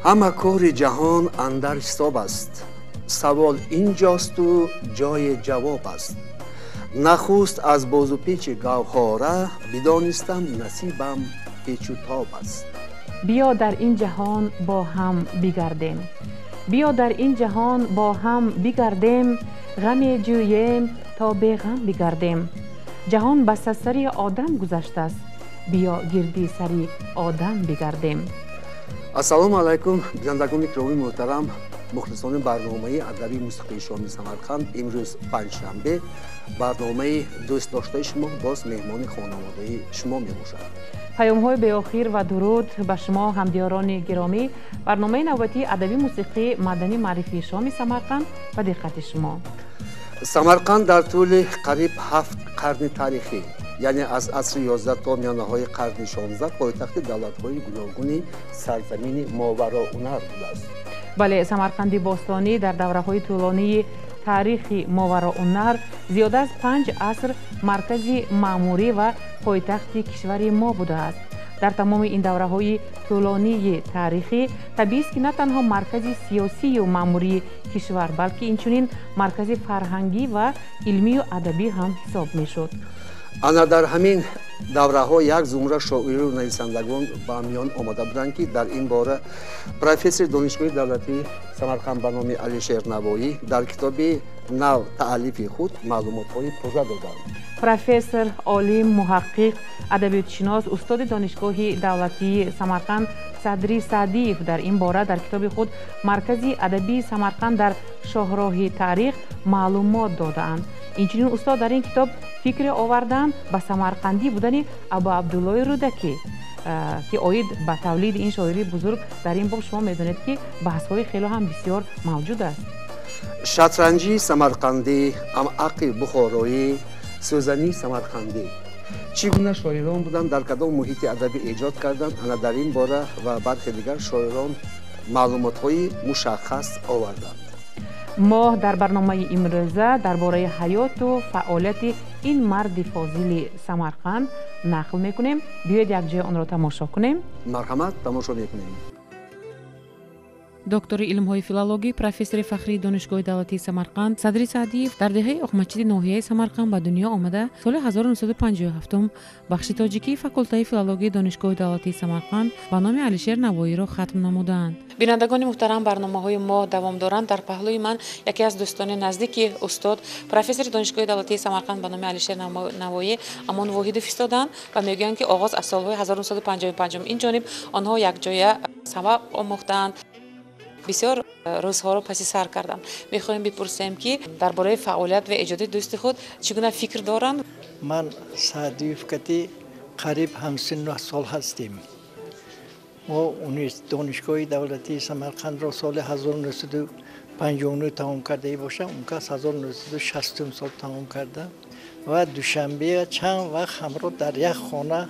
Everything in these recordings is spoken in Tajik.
Ҳама кори ҷаҳон андар ҳисоб аст. Савол инҷосту ҷои ҷавоб аст. Нахуст аз бозупечи гавҳора бидонистам насибам печу тоб аст. Биё дар ин ҷаҳон бо ҳам бигардем. Биё дар ин ҷаҳон бо ҳам бигардем, ғаме ҷӯем то беғам бигардем. Ҷаҳон ба сари одам гузаштааст, биё гирди сари одам бигардем. Ассалому алайкум, бинандагони киромии муҳтарам, мухлисони барномаи адабии мусиқии шоми Самарқанд. Имрӯз панҷшанбе, барномаи дӯстдоштаи шумо боз меҳмони хонаводаи шумо мебошад. Паёмҳои беохир ва дуруд ба шумо, ҳамдиёрони гиромӣ. Барномаи навбатии адабии мусиқии мадании маърифии шоми Самарқанд ба диққати шумо. Самарқанд дар тӯли қариб 7 қарни таърихӣ, яъне аз асри 11 то миёнаҳои қарни 16, пойтахти давлатҳои гуногуни сарзамини Мовароуннаҳр будааст. Бале, Самарқанди бостонӣ дар давраҳои тӯлонии таърихи Мовароуннаҳр зиёда аз 5 аср маркази маъмурӣ ва пойтахти кишвари мо будааст. Дар тамоми ин давраҳои тӯлонии таърихӣ табиист, ки на танҳо маркази сиёсию маъмурии кишвар, балки инчунин маркази фарҳангӣ ва илмию адабӣ ҳам ҳисоб мешуд. Ана дар ҳамин давраҳо як зумра шоиру нависандагон ба миён омада буданд, ки дар ин бора профессори Донишгоҳи давлатии Самарқанд ба номи Алишер Навоӣ дар китоби нав таълифи худ маълумотҳои пурра доданд. Профессор, олим, муҳаққиқ, адабиётшинос, устоди Донишгоҳи давлатии Самарқанд Садри Саъдиев дар ин бора дар китоби худ «Маркази адабии Самарқанд дар шоҳроҳи таърих» маълумот додаанд. Инчунин устод дар ин китоб фикре оварданд ба самарқандӣ будани Абу Абдуллои Рӯдакӣ, ки оид ба тавлиди ин шоири бузург дар ин боб шумо медонед, ки баҳсҳои хело ҳам бисёр мавҷуд аст. Шатранҷии самарқандӣ, амақи бухороӣ, сӯзании самарқандӣ, чӣ гуна шоирон буданд, дар кадом муҳити адабӣ эҷод карданд, ана дар ин бора ва бархе дигар шоирон маълумотҳои мушаххас оварданд. Мо дар барномаи имрӯза дар бораи ҳаёту фаъолияти ин марди фозили Самарқанд нақл мекунем. Биёед, якҷоя онро тамошо кунем. Марҳамат, тамошо мекунем. Доктори илмҳои филологӣ, профессори фахрии Донишгоҳи давлатии Самарқанд Садри Саъдиев дар деҳаи Оқмачиди ноҳияи Самарқанд ба дунё омада, соли 1957 бахши тоҷикии факултаи филологии Донишгоҳи давлатии Самарқанд ба номи Алишер Навоиро хатм намуданд. Бинандагони муҳтарам, барномаҳои мо давом доранд. Дар паҳлӯи ман яке аз дӯстони наздики устод, профессори Донишгоҳи давлатии Самарқанд ба номи Алишер Навоӣ Амон Воҳидов истоданд ва мегӯянд, ки оғоз аз солҳои 1955 ин ҷониб онҳо якҷоя сабақ омӯхтаанд, бисёр рӯзҳоро паси сар карданд. Мехоҳем бипурсем, ки дар бораи фаъолият ва эҷоди дӯсти худ чӣ гуна фикр доранд. Ман Саъдиев кати қариб ҳамсинну сол ҳастем. Мо Донишгоҳи давлатии Самарқандро соли 1959 тамом кардаи бошам, он кас 1960 сол тамом карда ва Душанбе чанд вақт ҳамроҳ дар як хона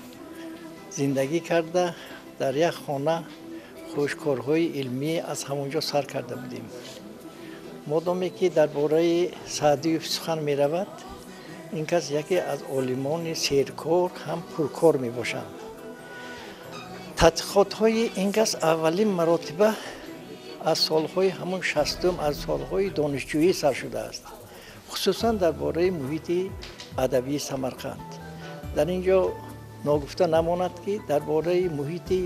зиндагӣ карда, дар як хона хушкорҳои илмӣ аз ҳамон ҷо сар карда будем. Модоме ки дар бораи Саъдиев сухан меравад, ин кас яке аз олимони серкор ҳам пуркор мебошанд. Тадқиқотҳои ин кас аввалин маротиба аз солҳои ҳамон 60-ум, аз солҳои донишҷӯӣ сар шудааст, хусусан дар бораи муҳити адабии Самарқанд. Дар ин ҷо ногуфта намонад, ки дар бораи муҳити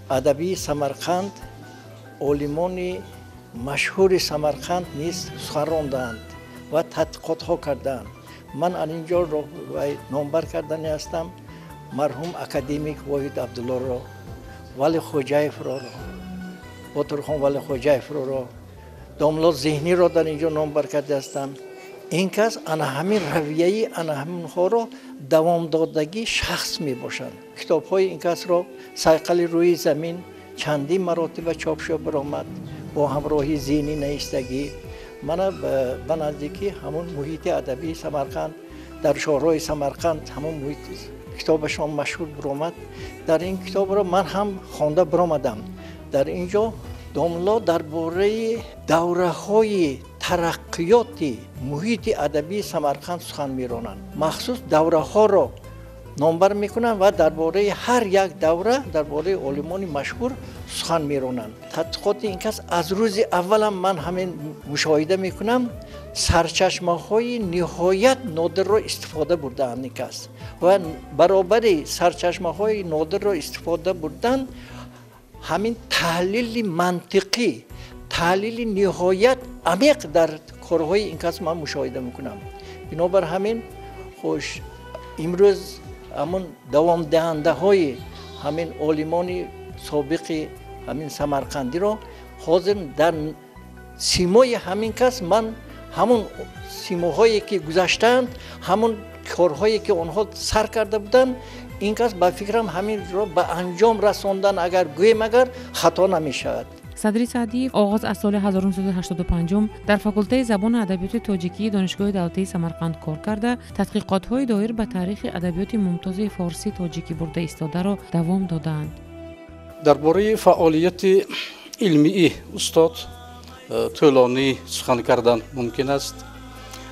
адабии Самарқанд олимони машҳури Самарқанд низ сухан рондаанд ва тадқиқотҳо кардаанд. Ман аз ин ҷо номбар кардани ҳастам марҳум академик Воҳид Абдуллоро, Вали Хоҷаевро, Ботурхон Вали Хоҷаевро, домло Зеҳниро дар ин ҷо номбар карда ҳастам. Ин кас ана ҳамин равияи ана ҳаминҳоро давомдодагӣ шахс мебошанд. Китобҳои ин касро «Сайқали рӯи замин» чандин маротиба чоп шуда баромад бо ҳамроҳи Зеҳнӣ наистагӣ. Мана ба наздикӣ ҳамун муҳити адабии Самарқанд дар шоҳроҳи Самарқанд ҳамун муҳит китобашон машҳур баромад. Дар ин китобро ман ҳам хонда баромадам. Дар ин ҷо домло дар бораи давраҳои тараққиёти муҳити адабии Самарқанд сухан меронанд, махсус давраҳоро Номбар мекунанд ва дар бораи ҳар як давра, дар бораи олимони машҳур сухан меронанд. Тадқиқоти ин кас аз рӯзи аввалам ман ҳамин мушоҳида мекунам, сарчашмаҳои ниҳоят нодирро истифода бурдаанд ин кас ва баробари сарчашмаҳои нодирро истифода бурдан, ҳамин таҳлили мантиқӣ, таҳлили ниҳоят амиқ дар корҳои ин кас ман мушоҳида мекунам. Бинобар ҳамин, хуш, имрӯз ҳамон давомдиҳандаҳои ҳамин олимони собиқи ҳамин самарқандиро ҳозир дар симои ҳамин кас ман ҳамон симоҳое ки гузаштаанд, ҳамон корҳое ки онҳо сар карда буданд, ин кас ба фикрам ҳаминро ба анҷом расондан, агар гӯем, агар хато намешавад. Садри Саъдиев оғоз аз соли 1985 дар факултаи забону адабиёти тоҷикии Донишгоҳи давлатии Самарқанд кор карда, тадқиқотҳои доир ба таърихи адабиёти мумтози форсӣ тоҷикӣ бурда истодаро давом додаанд. Дар бораи фаъолияти илмии устод тӯлонӣ сухан кардан мумкин аст,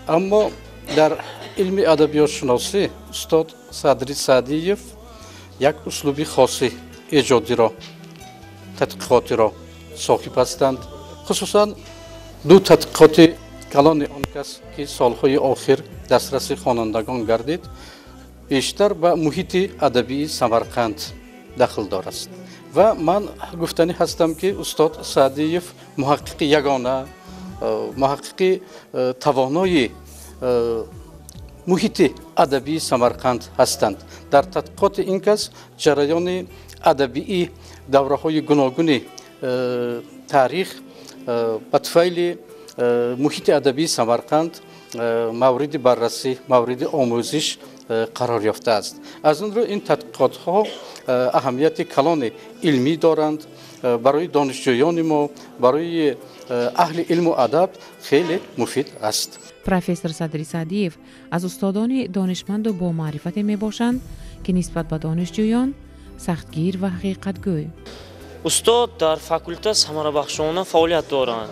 аммо дар илми адабиётшиносӣ устод Садри Саъдиев як услуби хоси эҷодиро, тадқиқотиро соҳиб ҳастанд. Хусусан ду тадқиқоти калони он кас, ки солҳои охир дастраси хонандагон гардид, бештар ба муҳити адабии Самарқанд дахлдор аст. Ва ман гуфтанӣ ҳастам, ки устод Саъдиев муҳаққиқи ягона, муҳаққиқи тавонои муҳити адабии Самарқанд ҳастанд. Дар тадқиқоти ин кас ҷараёни адабии давраҳои гуногуни таърих ба туфайли муҳити адабии Самарқанд мавриди баррасӣ, мавриди омӯзиш қарор ёфтааст. Аз ин рӯ ин тадқиқотҳо аҳамияти калони илмӣ доранд, барои донишҷӯёни мо, барои аҳли илму адаб хеле муфид аст. Профессор Садри Саъдиев аз устодони донишманду бомаърифате мебошанд, ки нисбат ба донишҷӯён сахтгир ва ҳақиқатгӯй. Устод дар факулта самарабахшона фаъолият доранд.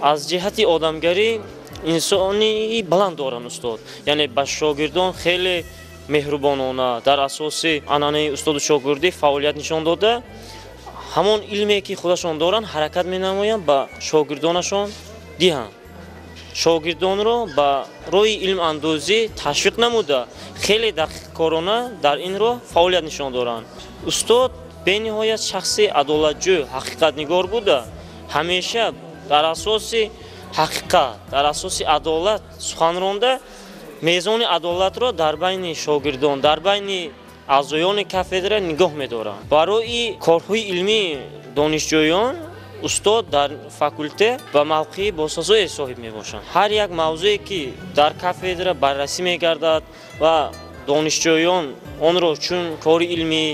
Аз ҷиҳати одамгарӣ инсони баланд доранд устод, яъне ба шогирдон хеле меҳрубонона, дар асоси анъанаи устоду шогирдӣ фаъолият нишон дода, ҳамон илме ки худашон доранд, ҳаракат менамоянд ба шогирдонашон диҳанд. Шогирдонро ба роҳи илмандӯзӣ ташвиқ намуда, хеле дақиқкорона дар ин роҳ фаъолият нишон доранд. Устод бениҳоят шахси адолатҷӯ, ҳақиқатнигор буда, ҳамеша дар асоси ҳақиқат, дар асоси адолат сухан ронда, мезони адолатро дар байни шогирдон, дар байни аъзоёни кафедра нигоҳ медоранд. Барои корҳои илмии донишҷӯён устод дар факулте ба мавқеи босазое соҳиб мебошанд. Ҳар як мавзӯе ки дар кафедра баррасӣ мегардад ва донишҷӯён онро чун кори илмӣ,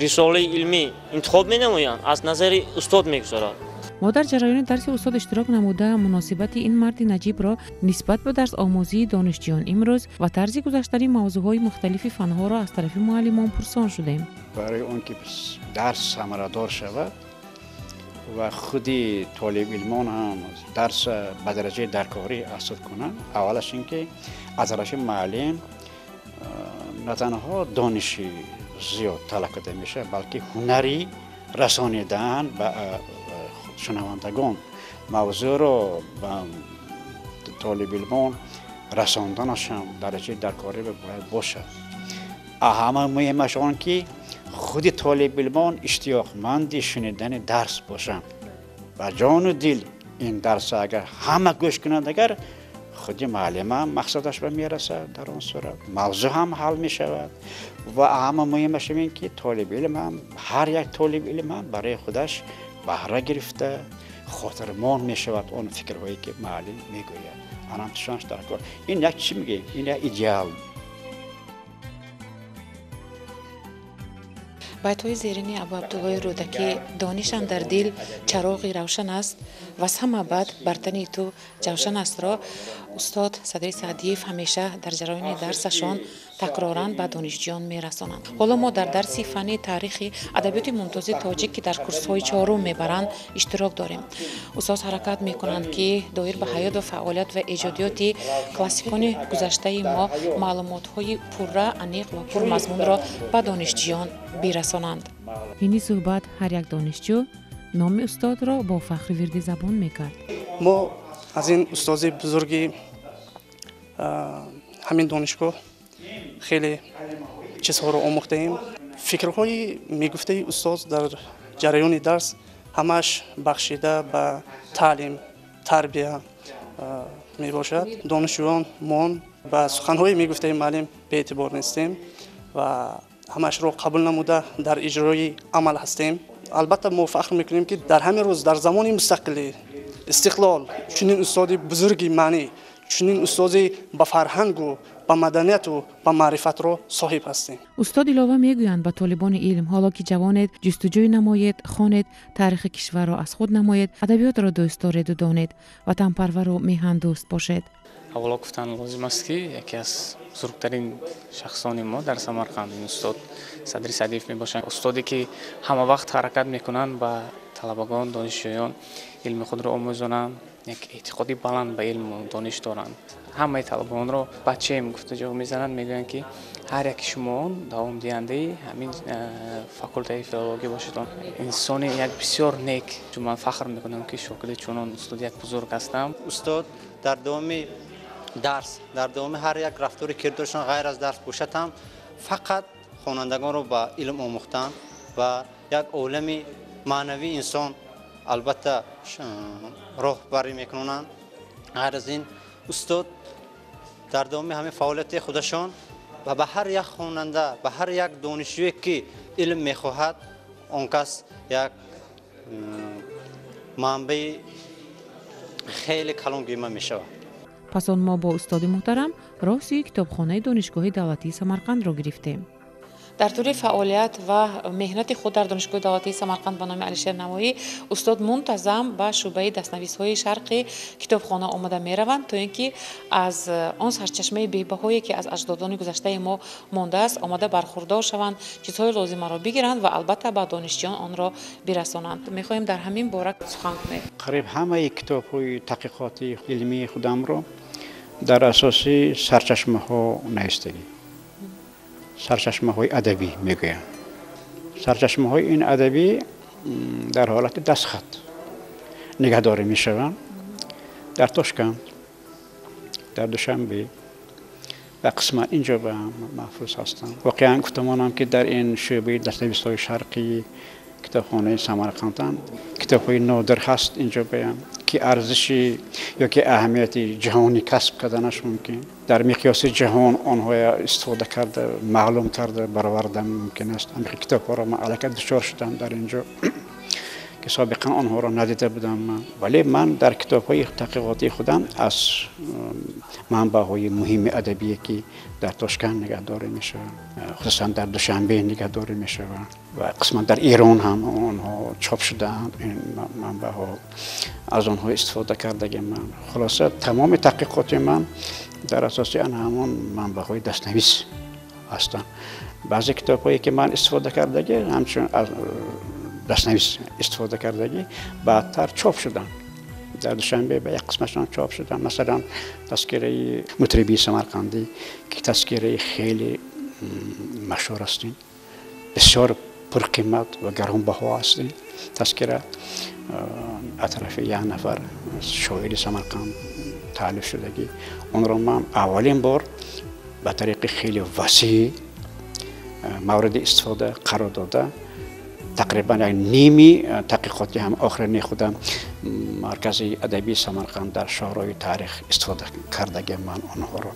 рисолаи илмӣ интихоб менамоянд, аз назари устод мегузарад. Мо дар ҷараёни дарси устод иштирок намуда, муносибати ин марди наҷибро нисбат ба дарсомӯзии донишҷӯён имрӯз ва тарзи гузаштани мавзӯъҳои мухталифи фанҳоро аз тарафи муаллимон пурсон шудем. Барои он ки дарс самарадор шавад ва худи толибилмон ҳам дарс ба дараҷаи даркорӣ азхуд кунанд, аввалаш ин ки аз тарафи муаллим на танҳо дониши зиёд талаб карда мешавад, балки ҳунари расонидан ба шунавандагон, мавзӯъро ба толибилмон расонданаш ҳам дараҷаи даркорӣ бояд бошад. Ҳама муҳимаш он ки худи толибилмон иштиёқманди шунидани дарс бошанд ва ҷону дил ин дарс агар ҳама гӯш кунанд, агар худи муаллим ҳам мақсадаш ба мерасад, дар он сурат мавзӯъ ҳам ҳал мешавад. Ва ҳама муҳимаш ин ки толибилм ҳам, ҳар як толибилм ҳам барои худаш баҳра гирифта хотирмон мешавад он фикрҳое ки муаллим мегӯяд. Анам тушанш дар кор. Ин як чӣ мегӯем? Ин як идеал. Байтҳои зерини Абу Абдуллои Рӯдакӣ: дониш андар дил чароғи равшан аст, Ва ҳама бад бар тани ту ҷавшан астро устод Садри Саъдиев ҳамеша дар ҷараёни дарсашон такроран ба донишҷӯён мерасонанд. Ҳоло мо дар дарси фанни таърихи адабиёти мумтози тоҷик, ки дар курсҳои чорум мебаранд, иштирок дорем. Устод ҳаракат мекунанд, ки доир ба ҳаёт ва фаъолият ва эҷодиёти классикони гузаштаи мо маълумотҳои пурра, аниқ ва пурмазмунро ба донишҷӯён бирасонанд. Ҳини суҳбат ҳар як донишҷӯ номи устодро бо фахри вирди забон мекард. Мо аз ин устози бузурги ҳамин донишгоҳ хеле чизҳоро омӯхтаем. Фикрҳои мегуфтаи устоз дар ҷараёни дарс ҳамааш бахшида ба таълим, тарбия мебошад. Донишҷӯён мон ба суханҳои мегуфтаи муаллим беэътибор нестем ва ҳамаашро қабул намуда дар иҷрои амал ҳастем. Албатта, мо фахр мекунем, ки дар ҳамин рӯз, дар замони мустақилӣ, истиқлол, чунин устоди бузурги маънӣ, чунин устози ба фарҳангу ба маданияту ба маърифатро соҳиб ҳастем. Устод илова мегӯянд ба толибони илм: ҳоло ки ҷавонед, ҷустуҷӯй намоед, хонед, таърихи кишварро аз худ намоед, адабиётро дӯст дореду донед, ватанпарвару меҳандӯст бошед. Аввало гуфтан лозим аст, ки яке аз бузургтарин шахсони мо дар Самарқанд ин устод Садри Саъдиев мебошанд. Устоде, ки ҳама вақт ҳаракат мекунанд, ба талабагон, донишҷӯён илми худро омӯзонанд, як эътиқоди баланд ба илму дониш доранд. Ҳамаи талабагонро бачаем гуфта ҷавоб мезананд, мегӯянд, ки ҳар яки шумо давомдиҳандаи ҳамин факултаи филологӣ бошед. Инсони як бисёр нек. Ман фахр мекунам, ки шогирди чунон устоди як бузург ҳастам. Устод дар давоми дарс, дар давоми ҳар як рафтори кирдоршон ғайр аз дарс бошад ҳам, фақат хонандагонро ба илм омӯхтан ва як олами маънавии инсон албатта роҳбарӣ мекунанд. Ғайр аз ин, устод дар давоми ҳамин фаъолияти худашон ва ба ҳар як хонанда, ба ҳар як донишҷӯе, ки илм мехоҳад, он кас як манбаи хеле калон гӯима мешавад. Пас он мо бо устоди муҳтарам роҳ сӯи китобхонаи Донишгоҳи давлатии Самарқандро гирифтем. Дар тӯли фаъолият ва меҳнати худ дар Донишгоҳи давлатии Самарқанд ба номи Алишер Навоӣ устод мунтазам ба шӯъбаи дастнависҳои шарқи китобхона омода мераванд, то ин ки аз он сарчашмаи бебаҳое, ки аз аҷдодони гузаштаи мо мондааст, омода бархурдор шаванд, чизҳои лозимаро бигиранд ва албатта ба донишҷӯён онро бирасонанд. Мехоҳем дар ҳамин бора сухан кунед. Қариб ҳамаи китобҳои таҳқиқоти илмии худамро дар асоси сарчашмаҳо навистагӣ, сарчашмаҳои адабӣ мегӯянд. Сарчашмаҳои ин адабӣ дар ҳолати дастхат нигаҳдорӣ мешаванд дар Тошканд, дар Душанбе ва қисман инҷо ба маҳфуз ҳастанд. Воқеан гуфтамонам, ки дар ин шӯъбаи дастнависҳои шарқии китобхонаи Самарқандам китобҳои нодир ҳаст инҷо баям, ки арзиши ё ки аҳамияти ҷаҳонӣ касб карданаш мумкин, дар миқёси ҷаҳон онҳоя истифода карда, маълум карда баровардан мумкин аст. Ҳамин китобҳоро ман аллакай дучор шудам дар инҷо, ки собиқан онҳоро надида будам ман. Вале ман дар китобҳои таҳқиқотии худам аз манбаъҳои муҳими адабие, ки дар Тошканд нигаҳдорӣ мешаванд, хусусан дар Душанбе нигаҳдорӣ мешаванд ва қисман дар Эрон ҳам онҳо чоп шудаанд, ин манбаъҳо, аз онҳо истифода кардагим ман. Хулоса, тамоми таҳқиқоти ман дар асоси ан ҳамон манбаъҳои дастнавис ҳастанд. Баъзе китобҳое, ки ман истифода кардагӣ, ҳамчун дастнавис истифода кардагӣ, баъдтар чоп шуданд дар Душанбе, ба як қисмашон чоп шуданд. Масалан, тазкираи мутрибии самарқандӣ, ки тазкираи хеле машҳур аст, ин бисёр пурқимат ва гаронбаҳо аст. Ин тазкира аз тарафи як нафар шоири Самарқанд таълиф шудагӣ. Онро ман аввалин бор ба тариқи хеле васеъ мавриди истифода қарор дода, тақрибан як ними таҳқиқоти ҳам охирини худам маркази адабии Самарқанд дар шоҳроҳи таърих истифода кардагиам ман онҳоро.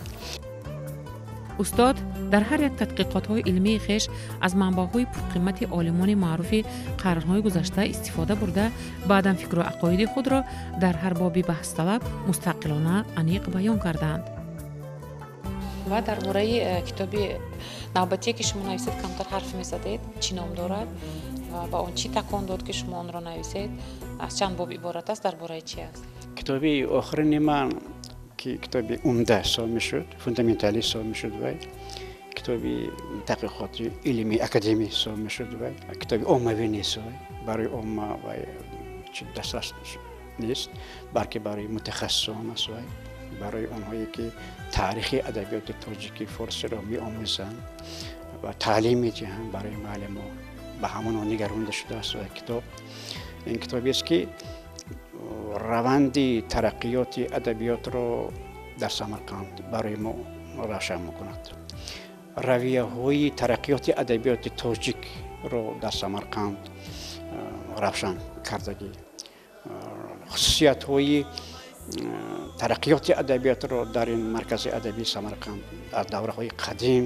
Устод дар ҳар як тадқиқотҳои илмии хеш аз манбаъҳои пурқимати олимони маъруфи қарнҳои гузашта истифода бурда, баъдан фикру ақоиди худро дар ҳар боби баҳсталаб мустақилона аниқ баён кардаанд. Ва дар бораи китоби навбатие, ки шумо нависед, камтар ҳарф мезадед. Чӣ ном дорад Ва ба он чӣ такон дод, ки шумо онро нависед? Аз чанд боб иборат аст, дар бораи чи аст? Китоби охирини ман, ки китоби умда ҳисоб мешуд, фундаменталӣ ҳисоб мешуд, вай китоби таҳқиқоти илмии академӣ ҳисоб мешуд, вай китоби оммавӣ нест, вай барои омма вай дастрас нест, балки барои мутахассисон аст, вай барои онҳое ки таърихи адабиёти тоҷики форсиро меомӯзанд ва таълим медиҳанд, барои муаллимо ба ҳамонҳо нигаронда шудааст. Вай китоб ин китобест, ки раванди тараққиёти адабиётро дар Самарқанд барои мо равшан мекунад, равияҳои тараққиёти адабиёти тоҷикро дар Самарқанд равшан кардагӣ, хусусиятҳои тараққиёти адабиётро дар ин маркази адабии Самарқанд аз давраҳои қадим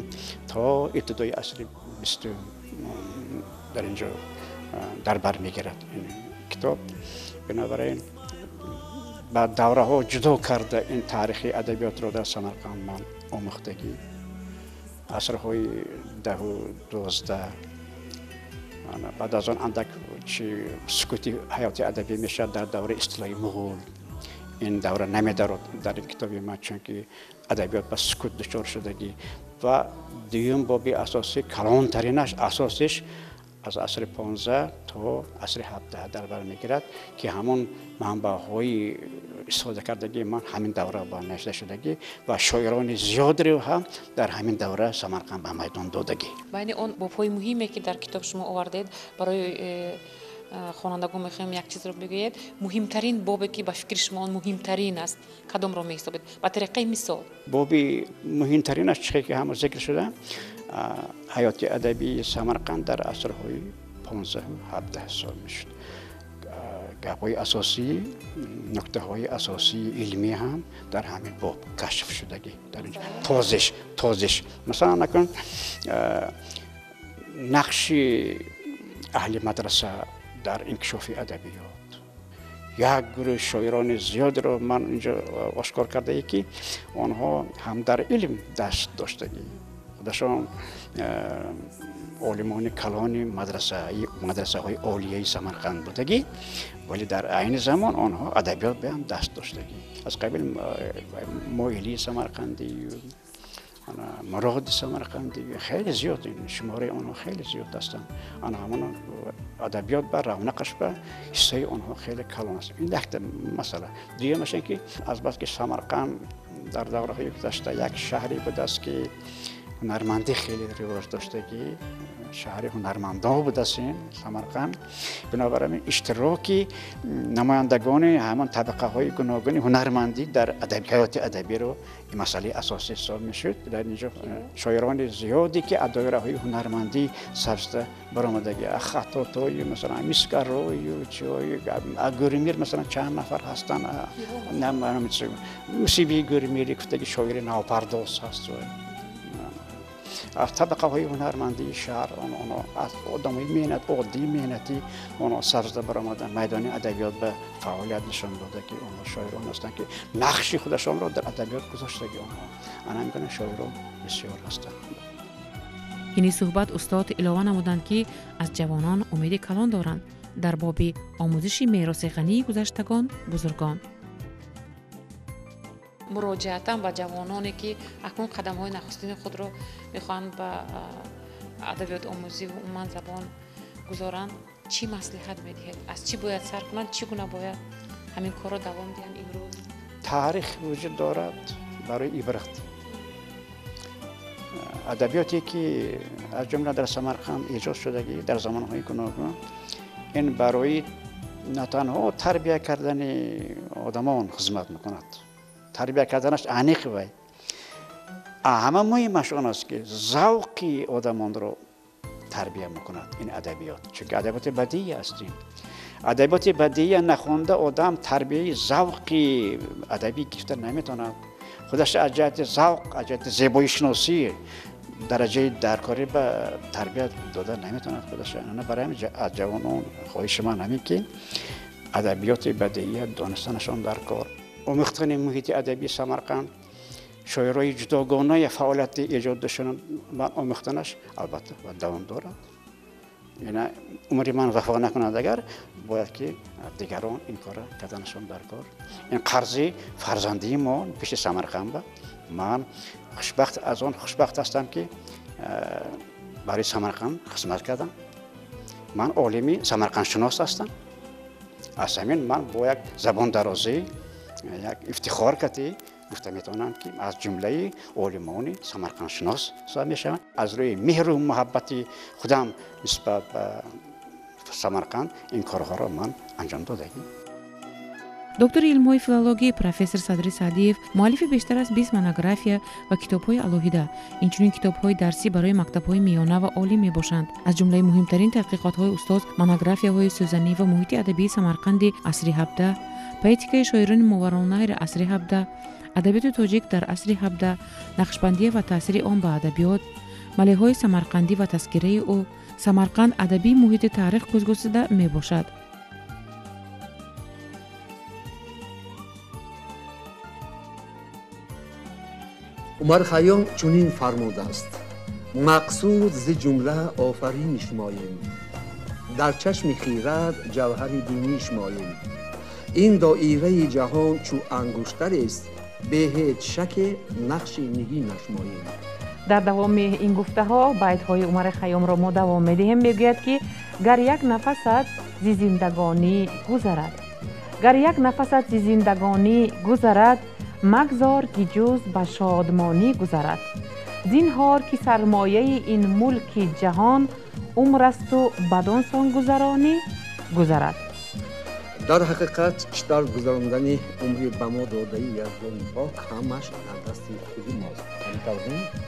то ибтидои асри бистум дар ин ҷо дар бар мегирад ин китоб. Бинобар ин ба давраҳо ҷудо карда ин таърихи адабиётро дар Самарқанд ман омӯхтагӣ, асрҳои 10-у 12, баъд аз он андак чи сукути ҳаёти адабӣ мешавад дар давраи истилои муғул. Ин давра намедарод дар ин китоби ман, чунки адабиёт ба сукут дучор шудагӣ. Ва дуюм боби асосӣ, калонтаринаш, асосиш аз асри 15 то асри 17 дар бар мегирад, ки ҳамон манбаъҳои истифода кардагии ман ҳамин давра ба навишта шудагӣ ва шоирони зиёдеро ҳам дар ҳамин давра Самарқанд ба майдон додагӣ. Байни он бобҳои муҳиме, ки дар китоб шумо овардед, барои хонандагон мехоҳем як чизро бигӯед. Муҳимтарин бобе, ки ба фикри шумо он муҳимтарин аст, кадомро меҳисобед? Ба тариқаи мисол. Боби муҳимтаринаш чихе ки ҳама зикр шуда, ҳаёти адабии Самарқанд дар асрҳои 15-у 17 сол мешуд. Гапҳои асосӣ, нуктаҳои асосии илмӣ ҳам дар ҳамин боб кашф шудагӣ. Дар инҷо тозиш. Масалан, накун нақши аҳли мадраса дар инкишофи адабиёт, як гурӯҳи шоирони зиёдеро ман инҷо ошкор кардае, ки онҳо ҳам дар илм даст доштагӣ, худашон олимони калони мадрасаҳои олияи Самарқанд будагӣ, вале дар айни замон онҳо адабиёт ба ҳам даст доштагӣ, аз қабил Моилии Самарқандӣ, Муроди Самарқандӣ, хеле зиёд, шумораи онҳо хеле зиёд ҳастанд. Ана ҳамон адабиёт ба равнақаш ба ҳиссаи онҳо хеле калон аст. Ин якта масъала. Дуюмаш ин ки азбаски Самарқанд дар давраҳои гузашта як шаҳре будааст, ки ҳунармандӣ хеле ривоҷ доштагӣ, шаҳри ҳунармандон будааст ин Самарқанд. Бинобар ин иштироки намояндагони ҳамон табақаҳои гуногуни ҳунармандӣ дар ҳаёти адабиро ин масъалаи асосӣ ҳисоб мешуд. Дар инҷо шоирони зиёде, ки аз доираҳои ҳунармандӣ сабзда баромадагӣ, хаттотою масалан мисгарою чиҳою Гӯримир масалан чанд нафар ҳастанд, Мусибии Гӯримири гуфтаги шоири навпардоз ҳаст. Аз табақаҳои ҳунармандии шаҳр онҳо аз одамои меҳнат, оддии меҳнатӣ онҳо сабзда баромаданд, майдони адабиёт ба фаъолият нишон дода, ки онҳо шоирон ҳастанд, ки нақши худашонро дар адабиёт гузоштаги онҳо. Ана ҳамин шоирон бисёр ҳастанд. Ҳини суҳбат устод илова намуданд, ки аз ҷавонон умеди калон доранд дар боби омӯзиши мероси ғании гузаштагон бузургон. Муроҷиатан ба ҷавононе, ки акнун қадамҳои нахустини худро мехоҳанд ба адабиёт омӯзӣ ва умуман забон гузоранд, чӣ маслиҳат медиҳед? Аз чӣ бояд сар кунанд? Чӣ гуна бояд ҳамин корро давом диҳанд имрӯз? Таърих вуҷуд дорад барои ибрат. Адабиёте, ки аз ҷумла дар Самарқанд эҷод шудагӣ дар замонҳои гуногун, ин барои на танҳо тарбия кардани одамон хизмат мекунад, тарбия карданаш аниқ вай. Ҳама муҳимаш он аст, ки завқи одамонро тарбия мекунад ин адабиёт, чунки адабиёти бадиӣ аст. Ин адабиёти бадиия нахонда одам тарбияи завқи адабӣ гирифта наметавонад. Худаш аз ҷиҳати завқ, аз ҷиҳати зебоишиносӣ дараҷаи даркорӣ ба тарбия дода наметавонад худаш. Барои ҳамин аз ҷавонон хоҳиши ман ҳамин, ки адабиёти бадиия донистанашон дар кор, омӯхтани муҳити адабии Самарқанд, шоирои ҷудогонаи фаъолияти эҷод дошта омӯхтанаш албатта давом дорад. Умри ман вафо накунад агар, бояд ки дигарон ин корро карданашон дар кор. Ин қарзи фарзандии мо пеши Самарқанд ба. Ман хушбахт аз он хушбахт ҳастам ки барои Самарқанд хизмат кардам. Ман олими самарқандшинос ҳастам. Аз ҳамин ман бо як забондарозӣ, як ифтихор кардӣ гуфта метавонам ки аз ҷумлаи олимони самарқандшинос ҳисоб мешавам. Аз рӯи меҳру муҳаббати худам нисбат ба Самарқанд ин корҳоро ман анҷом додагӣ. Доктори илмҳои филологӣ профессор Садри Саъдиев муаллифи бештар аз 20 монография ва китобҳои алоҳида, инчунин китобҳои дарсӣ барои мактабҳои миёна ва олӣ мебошанд. Аз ҷумлаи муҳимтарин таҳқиқотҳои устоз монографияҳои сӯзанӣ ва муҳити адабии Самарқанди асри 17, поэтикаи шоирони Мовароуннаҳри асри 17, адабиёти тоҷик дар асри 17, нақшбандия ва таъсири он ба адабиёт, малеҳҳои самарқандӣ ва тазкираи ӯ, Самарқанд адабии муҳити таърих кӯзгусида мебошад. Умар Хайём чунин фармудааст: мақсуд зи ҷумла офариниш моем, дар чашми хирад ҷавҳари биниш моем. Ин доираи ҷаҳон чу ангуштарест, бе ҳеҷ шаке нақши нигинаш моем. Дар давоми ин гуфтаҳо байтҳои Умари Хайёмро мо давом медиҳем. Мегӯяд ки гар як нафасат зи зиндагонӣ гузарад, гар як нафасат зи зиндагонӣ гузарад, магзор ки ҷуз ба шодмонӣ гузарад. Зинҳор ки сармояи ин мулки ҷаҳон, умр асту бадон сон гузаронӣ гузарад. Дар ҳақиқат чӣ тавр гузарондани умри ба мо додаи Яздони пок ҳамаш дар дасти худи мост.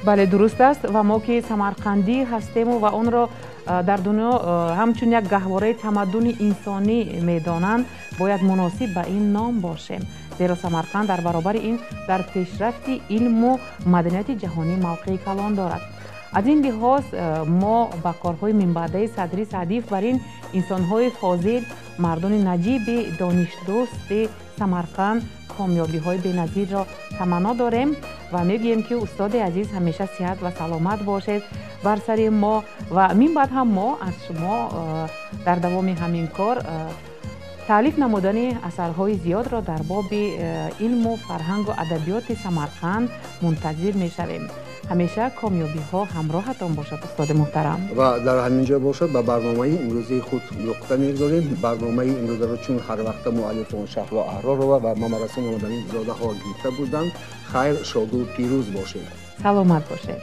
Бале, дуруст аст. Ва мо ки самарқандӣ ҳастему ва онро дар дунё ҳамчун як гаҳвораи тамаддуни инсонӣ медонанд, бояд муносиб ба ин ном бошем. Зеро Самарқанд дар баробари ин дар пешрафти илму маданияти ҷаҳонӣ мавқеи калон дорад. Аз ин лиҳоз мо ба корҳои минбаъдаи Садри Саъдиев бар ин инсонҳои фозил, мардони наҷиби донишдӯсти Самарқанд комёбиҳои беназирро таманно дорем ва мегӯем ки устоди азиз ҳамеша сиҳат ва саломат бошед бар сари мо ва минбаъд ҳам мо аз шумо дар давоми ҳамин кор таълиф намудани асарҳои зиёдро дар боби илму фарҳангу адабиёти Самарқанд мунтазир мешавем. Ҳамеша комёбиҳо ҳамроҳатон бошад, устоди муҳтарам. Ва дар ҳамин ҷо бошад ба барномаи имрӯзии худ нуқта мегузорем. Барномаи имрӯзаро чун ҳар вақта муаллифон Шаҳло Аҳророва ва Мамарасул Мамадаминзодаҳо гирифта буданд. Хайр, шоду пирӯз бошед. Саломат бошед.